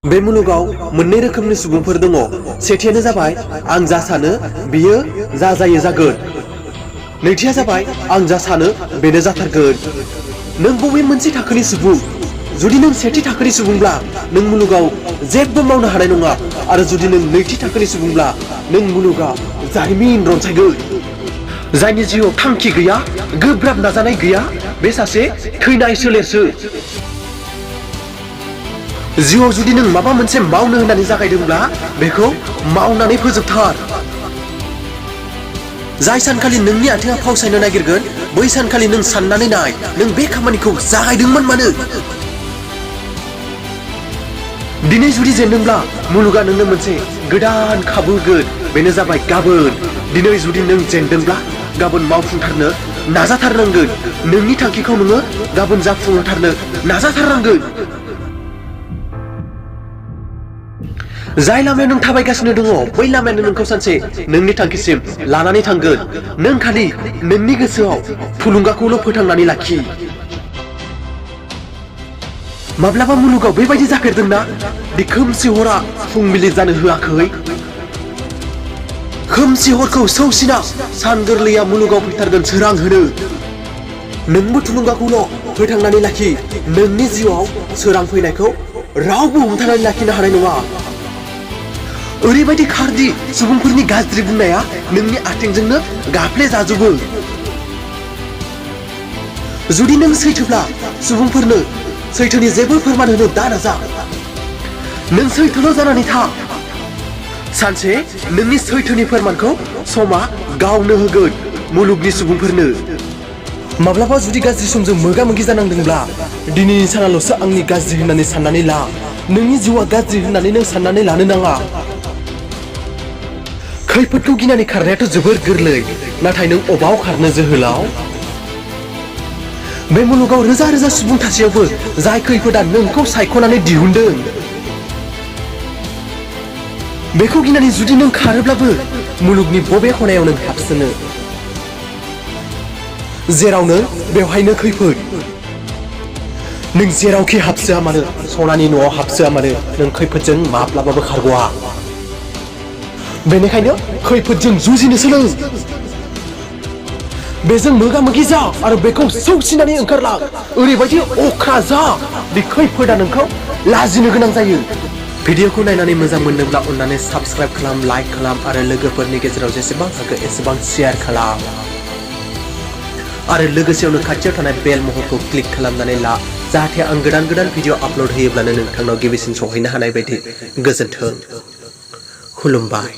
बे मुलुगाव मोननै रोखोमनि सुबुंफोर दङ। सेथियानो जाबाय आं जा सानो बियो जा जायो जागोन। नैथिया जाबाय आं जा सानो बेनो जाथारगोन। नों बबे मोनसे थाखोनि सुबुं? जुदि नों सेथि थाखोनि सुबुंब्ला नों मुलुगाव जेबो मावनो हानाय नङा आरो जुदि नों नैथि थाखोनि सुबुंब्ला नों मुलुगाव जारिमिन रनसायगोन। जायनि जिउआव थांखि गैया, गोब्राब नाजानाय गैया, बे सासे थैनाय सोलेरसो। जिउआव जुदि नों माबा मोनसे मावनो होननानै जागायदोंब्ला बेखौ मावनानै फोजोबथार। जाय सानखालि नोंनि आथिंआ फावसायनो नागिरगोन बै सानखालि नों साननानै नाय नों बे खामानिखौ जागायदोंमोन मानो। दिनै जुदि जेनदोंब्ला मुलुगा नोंनो मोनसे गोदान खाबु होगोन, बेनो जाबाय गाबोन। दिनै जुदि नों जेनदोंब्ला गाबोन मावफुंथारनो नाजाथारनांगोन। नोंनि थांखिखौ नोङो गाबोन जाफुंहोथारनो नाजाथारनांगोन। जाय लामायाव नों थाबायगासिनो दङ बै लामायानो नोंखौ सानसे नोंनि थांखिसिम लानानै थांगोन। नों खालि नोंनि गोसोआव थुलुंगाखौल' फोथांनानै लाखि। माब्लाबा मुलुगाव बेबायदि जाफेरदोंना दि खोमसि हरा फुंबिलि जानो होआखै? खोमसि हरखौ सौसिना सान गोरलैया मुलुगाव फैथारगोन सोरां होनो। नोंबो थुलुंगाखौल' फोथांनानै लाखि। नोंनि जिउआव सोरां फैनायखौ रावबो हमथानानै लाखिनो हानाय नङा। ओरैबायदि खारदि सुबुंफोरनि गाज्रि बुंनाया नोंनि आथिंजोंनो गाफ्ले जाजोबो। जुदि नों सैथोब्ला सुबुंफोरनो सैथोनि जेबो फोरमान होनो दा नाजा। नों सैथोल' जानानै था। सानसे नोंनि सैथोनि फोरमानखौ समा गावनो होगोन मुलुगनि सुबुंफोरनो। माब्लाबा जुदि गाज्रि समजों मोगा मोगि जानांदोंब्ला दिनैनि सानाल'सो आंनि गाज्रि होननानै साननानै ला। नोंनि जिउआ गाज्रि होननानै नों साननानै लानो नाङा। खैफोदखौ गिनानै खारनायाथ' जोबोर गोरलै, नाथाय नों अबाव खारनो जोहोलाव? बे मुलुगाव रोजा रोजा सुबुं थासेयावबो जाय खैफोदा नोंखौ सायख'नानै दिहुनदों बेखौ गिनानै जुदि नों खारोब्लाबो मुलुगनि बबे खनायाव नों हाबसोनो? जेरावनो बेवहायनो खैफोद। नों जेरावखि हाबसोआ मानो, सनानि न'आव हाबसोआ मानो, नों खैफोदजों माब्लाबाबो खारग'आ। बेनिखायनो खैफोदजों जुजिनो सोलों। बेजों मोगा मोगि जा आरो बेखौ सौसिनानै ओंखारलां। ओरैबायदि अख्रा जा दि खैफोदा नोंखौ लाजिनो गोनां जायो। भिडिअखौ नायनानै मोजां मोनदोंब्ला अन्नानै साबस्क्राइब खालाम, लाइक खालाम आरो लोगोफोरनि गेजेराव जेसेबां हागौ एसेबां शेयार खालाम। आरो लोगोसेयावनो खाथियाव थानाय बेल महरखौ क्लिक खालामनानै ला, जाहाथे आं गोदान गोदान भिडिअ आपल'ड होयोब्लानो नोंथांनाव गिबिसिन सौहैनो हानाय बायदि। गोजोन्थों, खुलुमबाय।